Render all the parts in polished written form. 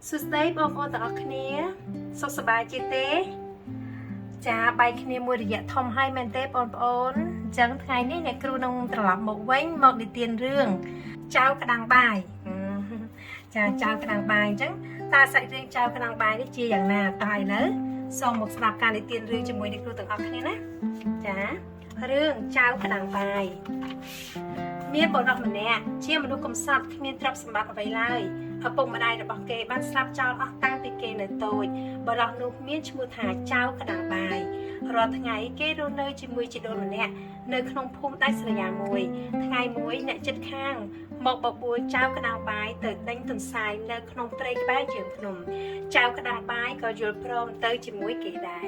សួស្តីបងប្អូនទាំងអស់គ្នាសុខសប្បាយជាទេចាបែកគ្នាមួយរយៈធំហើយមែនទេបងប្អូនអញ្ចឹងថ្ងៃនេះអ្នកគ្រូនឹងត្រឡប់មកវិញមកនិទានរឿងចៅក្តាំងបាយចាចៅក្តាំងបាយអញ្ចឹងតើសាច់រឿងចៅក្តាំងបាយនេះជាយ៉ាងណាតើឥឡូវសូមមកស្ដាប់ការនិទានរឿងជាមួយអ្នកគ្រូទាំងអស់គ្នាណាចារឿងចៅក្តាំងបាយមានបុរសម្នាក់ជាមនុស្សកំសត់គ្មានទ្រព្យសម្បត្តិអ្វីឡើយឪពុកម្ដាយរបស់គេបានស្លាប់ចោលអស់តាំងពីគេនៅតូចបុរសនោះមានឈ្មោះថាចៅក្តាំងបាយរាល់ថ្ងៃគេរស់នៅជាមួយជីដូនម្នាក់នៅក្នុងភូមិដាច់ស្រយាលមួយថ្ងៃមួយអ្នកជិតខាងមកបបួលចៅក្តាំងបាយទៅដេញទន្សាយនៅក្នុងព្រៃក្បែរជើងភ្នំចៅក្តាំងបាយក៏យល់ព្រមទៅជាមួយគេដែរ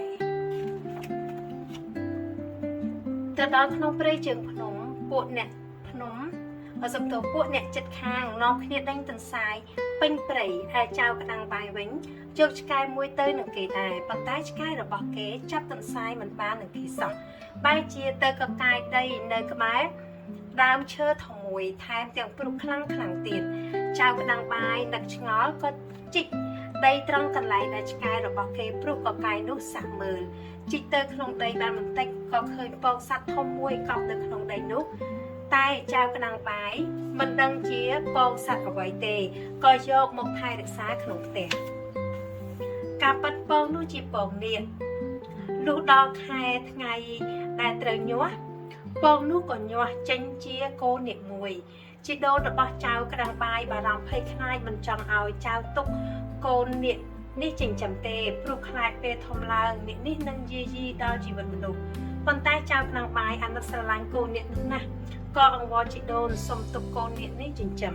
ទៅដល់ក្នុងព្រៃជើងភ្នំពួកអ្នកភ្នំសំទោពួកអ្នកចិត្តខាងនាំគ្នាដេញទន្សាយពេញព្រៃហើយចៅក្តាំងបាយវិញយកឆ្កែមួយទៅនឹងគេដែរប៉ុន្តែឆ្កែរបស់គេចាប់ទន្សាយមិនបាននឹងគេសោះបែរជាទៅកកាយដីនៅក្បែរដើមឈើធំមួយថែមទាំងព្រុសខ្លាំងខ្លាំងទៀតចៅក្តាំងបាយនឹកឆ្ងល់ក៏ជីកដីត្រង់កន្លែងដែលឆ្កែរបស់គេព្រុសកកាយនោះសាក់មើលជីកទៅក្នុងដីបានបន្តិចក៏ឃើញពងសត្វធំមួយកប់នៅក្នុងដីនោះតែចៅក្តាំងបាយមិនដឹងជាពងសត្វអ្វីទេក៏យកមកថែរក្សាក្នុងផ្ទះការប៉ិតពងនោះជាពងនាគលុះដល់ខែថ្ងៃដែលត្រូវញាស់ពងនោះក៏ញាស់ចេញជាកូននាគមួយជីដូនរបស់ចៅក្តាំងបាយបារម្ភភ័យខ្លាចមិនចង់ឲ្យចៅទុកកូននាគនេះចិញ្ចឹមទេព្រោះខ្លាចពេលធំឡើងនាគនេះនឹងយាយីដល់ជីវិតមនុស្សប៉ុន្តែចៅក្តាំងបាយអាណិតស្រឡាញ់កូននាគនោះណាស់ក៏អង្វរជីដូនសុំទុកកូននាគនេះចិញ្ចឹម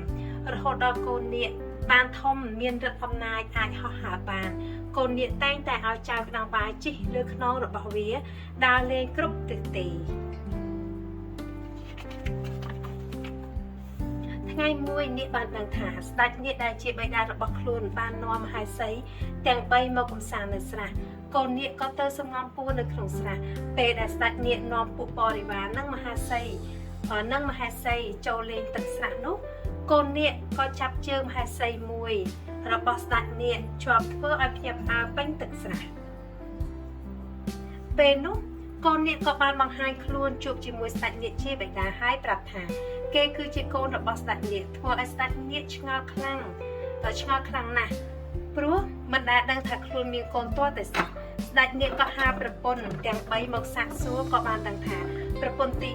រហូតដល់កូននាគបានធំមានឫទ្ធិអំណាចអាចហោះហើរបានកូននាគតែងតែឲ្យចៅក្តាំងបាយជិះលើខ្នងរបស់វាដើរលេងគ្រប់ទិសទីថ្ងៃមួយនាគបានដឹងថាស្ដេចនាគដែលជាបិតារបស់ខ្លួនបាននាំមហេសីទាំង3មកកំសាន្តនៅស្រះកូននាគក៏ទៅសំងំពួននៅក្នុងស្រះពេលដែលស្ដេចនាគនាំពួកបរិវារនិងមហេសីចូលលេងទឹកស្រះនោះកូននាគក៏ចាប់ជើងមហេសីមួយរបស់ស្ដេចនាគជាប់ធ្វើឲ្យភ្ញាក់ផ្អើលពេញទឹកស្រះពេលនោះកូននាគក៏បានបង្ហាញខ្លួនជួបជាមួយស្ដេចនាគជាបិតាហើយប្រាប់ថាគេគឺជាកូនរបស់ស្ដេចនាគធ្វើឲ្យស្ដេចនាគឆ្ងល់ខ្លាំងណាស់ព្រោះមិនដែលដឹងថាខ្លួនមានកូនទាល់តែសោះស្ដេចនាគក៏ហៅប្រពន្ធទាំង3មកសាកសួរក៏បានដឹងថាប្រពន្ធទី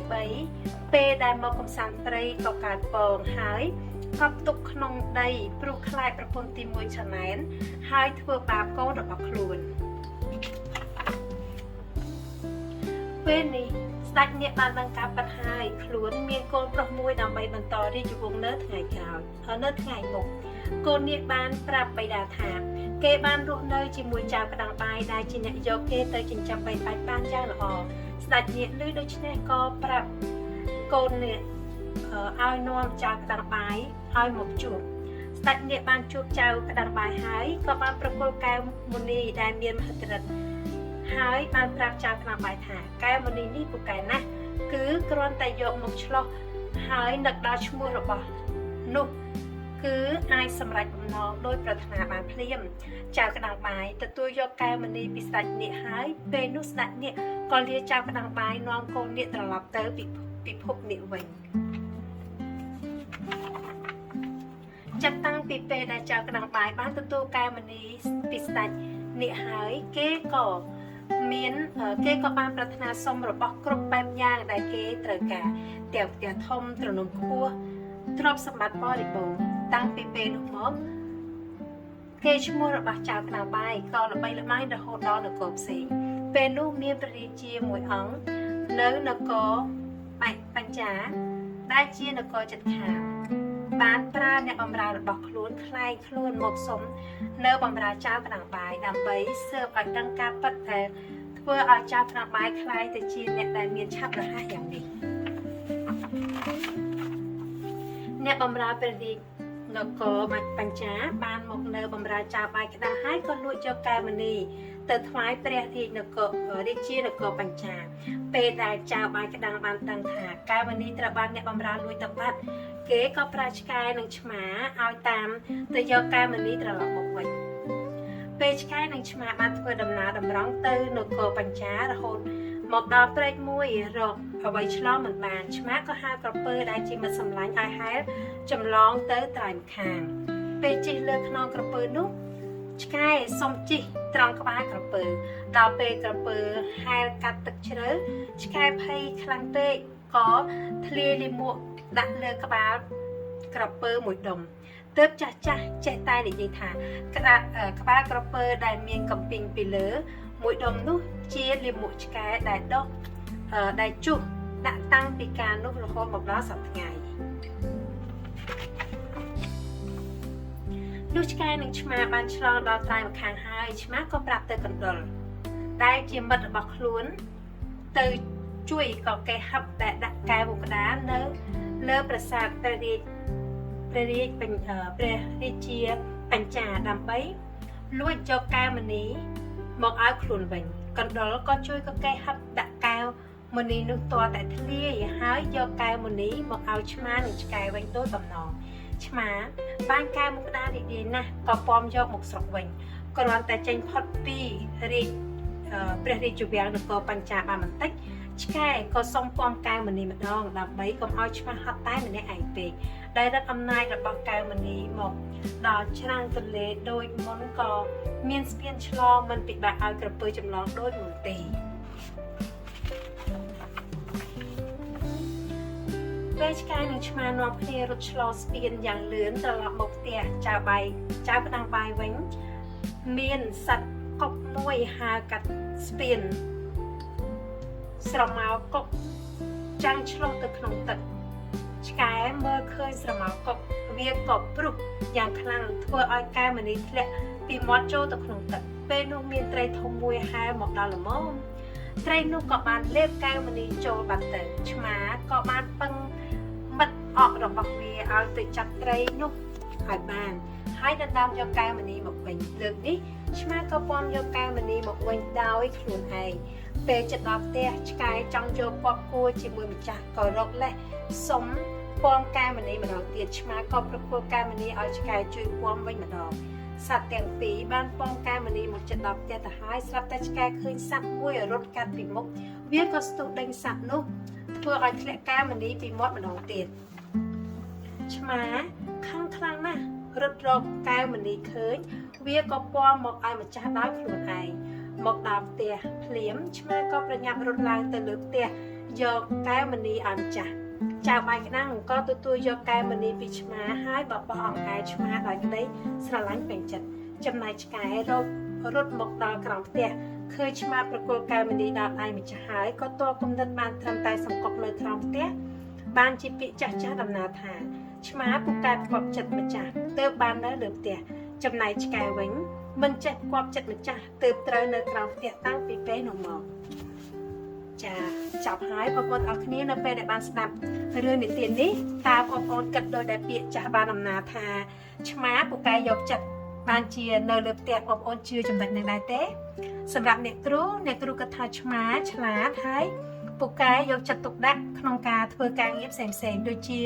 3ពេលដែលមកកំសាន្តព្រៃក៏កើតពងហើយកប់ទុកក្នុងដីព្រោះខ្លាចប្រពន្ធទី1ច្រណែនហើយធ្វើបាបកូនរបស់ខ្លួនពេលនេះស្ដេចនាគបានដឹងការពិតហើយខ្លួនមានកូនប្រុសមួយដើម្បីបន្តរាជវង្សនៅថ្ងៃក្រោយនៅថ្ងៃមុខកូននាគបានប្រាប់បិតាថាគេបានរស់នៅជាមួយចៅក្តាំងបាយដែលជាអ្នកយកគេទៅចិញ្ចឹមបីបាច់បានយ៉ាងល្អស្ដេចនាគឮដូច្នេះក៏ប្រាប់កូននាគឲ្យនាំចៅក្តាំងបាយឲ្យមកជួបស្ដេចនាគបានជួបចៅក្តាំងបាយហើយក៏បានប្រគល់កែវមុនីដែលមានមហិទ្ធិឫទ្ធិហើយបានប្រាប់ចៅក្តាំងបាយថាកែវមុនីនេះពូកែណាស់គឺគ្រាន់តែយកមកឆ្លោះហើយនឹកដល់ឈ្មោះរបស់នោះគឺអាចសម្រេចបំណងដោយប្រាថ្នាបានភ្លាមចៅក្តាំងបាយទទួលយកកែវមณีពីស្ដេចនាគហើយពេលនោះស្ដេចនាគក៏លាចៅក្តាំងបាយនាំកូននាគត្រឡប់ទៅពិភពនាគវិញចាប់តាំងពីពេលដែលចៅក្តាំងបាយបានទទួលកែវមณีពីស្ដេចនាគហើយគេក៏បានប្រាថ្នាសុំរបស់គ្រប់បែបយ៉ាងដែលគេត្រូវការទាំងផ្ទះធំទ្រនំខ្ពស់ទ្រព្យសម្បត្តិបរិបូរណ៍តាំងពីពេលនោះមកគេឈ្មោះរបស់ចៅក្តាំងបាយក៏ល្បីល្បាញរហូតដល់នគរផ្សេងពេលនោះមានព្រះរាជាមួយអង្គនៅនគរបញ្ចាដែលជានគរជិតខាងបានប្រើអ្នកបម្រើរបស់ខ្លួនក្លែងខ្លួនមកសុំនៅបម្រើចៅក្តាំងបាយដើម្បីស៊ើបឲ្យដឹងការពិតដែលធ្វើឲ្យចៅក្តាំងបាយក្លាយទៅជាអ្នកដែលមានឆាប់រហ័សយ៉ាងនេះអ្នកបម្រើព្រះរាជនគរបញ្ចាបានមកនៅបម្រើចៅបាយក្តាំងហើយក៏លួចយកកែវមณี ទៅថ្វាយព្រះរាជនគររាជានគរបញ្ចាពេលដែលចៅបាយក្តាំងបានដឹងថាកែវមณีត្រូវបានអ្នកបម្រើលួចទៅបាត់គេក៏ប្រើឆ្កែនិងឆ្មាឲ្យតាមទៅយកកែវមณีត្រឡប់មកវិញពេលឆ្កែនិងឆ្មាបានធ្វើដំណើរតម្រង់ទៅនគរបញ្ចារហូតមកដល់ព្រែកមួយរកអ្វីឆ្លងមិនបានឆ្មាក៏ហៅក្រពើដែលជាមិត្តសម្លាញ់ឲ្យហែលចម្លងទៅត្រើយម្ខាងពេលជិះលើខ្នងក្រពើនោះឆ្កែសុំជិះត្រង់ក្បាលក្រពើដល់ពេលក្រពើហែលកាត់ទឹកជ្រៅឆ្កែភ័យខ្លាំងពេកក៏ធ្លាយលាមកដាក់លើក្បាលក្រពើមួយដុំទើបចាស់ចាស់ចេះតែនិយាយថាក្បាលក្រពើដែលមានកំពីងពីលើមួយដុំនោះជាលាមកឆ្កែដែលដុះដែលជុះដាក់តាំងពីកាលនោះរហូតមកដល់សប្តាហ៍ថ្ងៃលុះឆ្កែនិងឆ្មាបានឆ្លងដល់ត្រើយម្ខាងហើយឆ្មាក៏ប្រាប់ទៅកណ្ដុរដែលជាមិត្តរបស់ខ្លួនទៅជួយក៏គេហឹបដែលដាក់កែវក្តារនៅលើប្រាសាទព្រះរាជព្រះរាជព្រះរាជាបញ្ចាដើម្បីលួចយកកែវមณีមកឲ្យខ្លួនវិញកណ្ដុរក៏ជួយក៏គេហឹបដាក់កែវមณีនោះទាល់តែធ្លាយហើយយកកែវមณีមកឲ្យឆ្មានិងឆ្កែវិញដោយបំណងឆ្មាបានកែវមុខក្តាររីករាយណាស់ក៏ពំយកមកស្រុកវិញគ្រាន់តែចេញផុតពីរាជព្រះរាជវាំងនគរបញ្ចាបានបន្តិចឆ្កែក៏សុំពំកែវមณีម្ដងដើម្បីកុំឲ្យឆ្មាហត់តែម្នាក់ឯងពេកដែលរឹតអំណាចរបស់កែវមณีមកដល់ច្រាំងទន្លេដូចមុនក៏មានស្ពានឆ្លងមិនពិបាកឲ្យក្រពើចម្លងដូចមុនទេពេលឆ្កែនិងឆ្មានាំគ្នារត់ឆ្លងស្ពានយ៉ាងលឿនត្រឡប់មកផ្ទះចៅបាយចៅក្តាំងបាយវិញមានសត្វកុកមួយហើរកាត់ស្ពានស្រមោលកុកចាំងឆ្លុះទៅក្នុងទឹកឆ្កែមើលឃើញស្រមោលកុកវាក៏ព្រុសយ៉ាងខ្លាំងធ្វើឲ្យកែវមณีធ្លាក់ពីមាត់ចូលទៅក្នុងទឹកពេលនោះមានត្រីធំមួយហែលមកដល់ល្មមត្រីនោះក៏បានលេបកែវមณีចូលបាត់ទៅឆ្មាក៏បានពឹងមិត្តអករបស់វាឲ្យទៅចាប់ត្រីនោះឲ្យបានហើយដណ្ដើមយកកែវមณีមកវិញលើកនេះឆ្មាក៏ពំយកកែវមณีមកវិញដោយខ្លួនឯងពេលចិត្តដល់ផ្ទះឆ្កែចង់យកពប់គួរជាមួយម្ចាស់ក៏រកលេសសុំពំកែវមณีម្ដងទៀតឆ្មាក៏ប្រគល់កែវមณีឲ្យឆ្កែជួយពំវិញម្ដងសត្វទាំងពីរបានពំកែវមณีមកចិត្តដល់ផ្ទះទៅហើយស្រាប់តែឆ្កែឃើញសត្វមួយរត់កាត់ពីមុខវាក៏ស្ទុះដេញសត្វនោះធ្វើឲ្យធ្លាក់កែវមณีពីមាត់ម្ដងទៀតឆ្មាខឹងខ្លាំងណាស់រត់រកកែវមณีឃើញវាក៏ពំមកឲ្យម្ចាស់ដោយខ្លួនឯងមកដល់ផ្ទះភ្លាមឆ្មាក៏ប្រញាប់រត់ឡើងទៅលើផ្ទះយកកែវមณีឲ្យម្ចាស់ចៅបាយក្តាំងក៏ទទួលយកកែវមณีពីឆ្មាហើយបបោះអង្កែឆ្មាដោយក្តីស្រឡាញ់ពេញចិត្តចំណែកឆ្កែរត់មកដល់ក្រោមផ្ទះឃើញឆ្មាប្រគល់កែវមณีដល់ដៃម្ចាស់ហើយក៏តគំនិតបានត្រឹមតែសង្កត់នៅក្រោមផ្ទះបានជាពាក្យចាស់ចាស់ដំណើរថាឆ្មាពូកែផ្គប់ចិត្តម្ចាស់ទើបបាននៅលើផ្ទះចំណែកឆ្កែវិញមិនចេះផ្គប់ចិត្តម្ចាស់ទើបត្រូវនៅក្រោមផ្ទះតាំងពីពេលនោះមកចាចាប់ហើយបងប្អូនអរគ្នានៅពេលដែលបានស្ដាប់រឿងនិទាននេះតើបងប្អូនគិតដោយដែលពាក្យចាស់បានអំណាថាឆ្មាពូកែយកចិត្តបានជានៅលើផ្ទះបងប្អូនជឿចំណុចនឹងដែរទេសម្រាប់អ្នកគ្រូអ្នកគ្រូគិតថាឆ្មាឆ្លាតហើយពូកែយកចិត្តទុកដាក់ក្នុងការធ្វើការងារផ្សេងៗដូចជា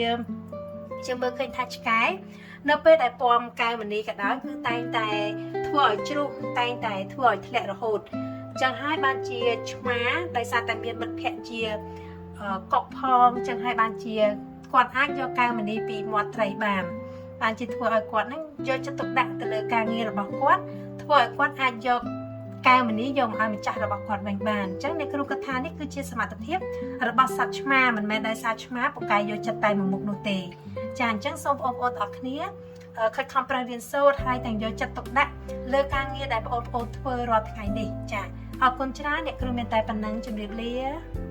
យើងមើលឃើញថាឆ្កែនៅពេលដែលពំកែវមณีក៏ដោយគឺតែងតែធ្វើឲ្យជ្រុះតែងតែធ្វើឲ្យធ្លាក់រហូតចឹងហើយបានជាឆ្មាដោយសារតែមានមិត្តភ័ក្តិជាកុកផងចឹងហើយបានជាគាត់អាចយកកែវមณีពីមាត់ត្រីបានបានជាធ្វើឲ្យគាត់នឹងយកចិត្តទុកដាក់ទៅលើការងាររបស់គាត់ធ្វើឲ្យគាត់អាចយកកែវមณีយកមកឲ្យម្ចាស់របស់គាត់វិញបានអញ្ចឹងអ្នកគ្រូកថានេះគឺជាសមត្ថភាពរបស់សត្វឆ្មាមិនមែនដោយសារឆ្មាពូកែយកចិត្តតែមួយមុខនោះទេចាអញ្ចឹងសូមបងប្អូនអរគ្នាខិតខំប្រឹងរៀនសូត្រហើយទាំងយកចិត្តទុកដាក់លើការងារដែលបងប្អូនធ្វើរាល់ថ្ងៃនេះចាអរគុណច្រើនអ្នកគ្រូមានតែប៉ុណ្ណឹងជម្រាបលា។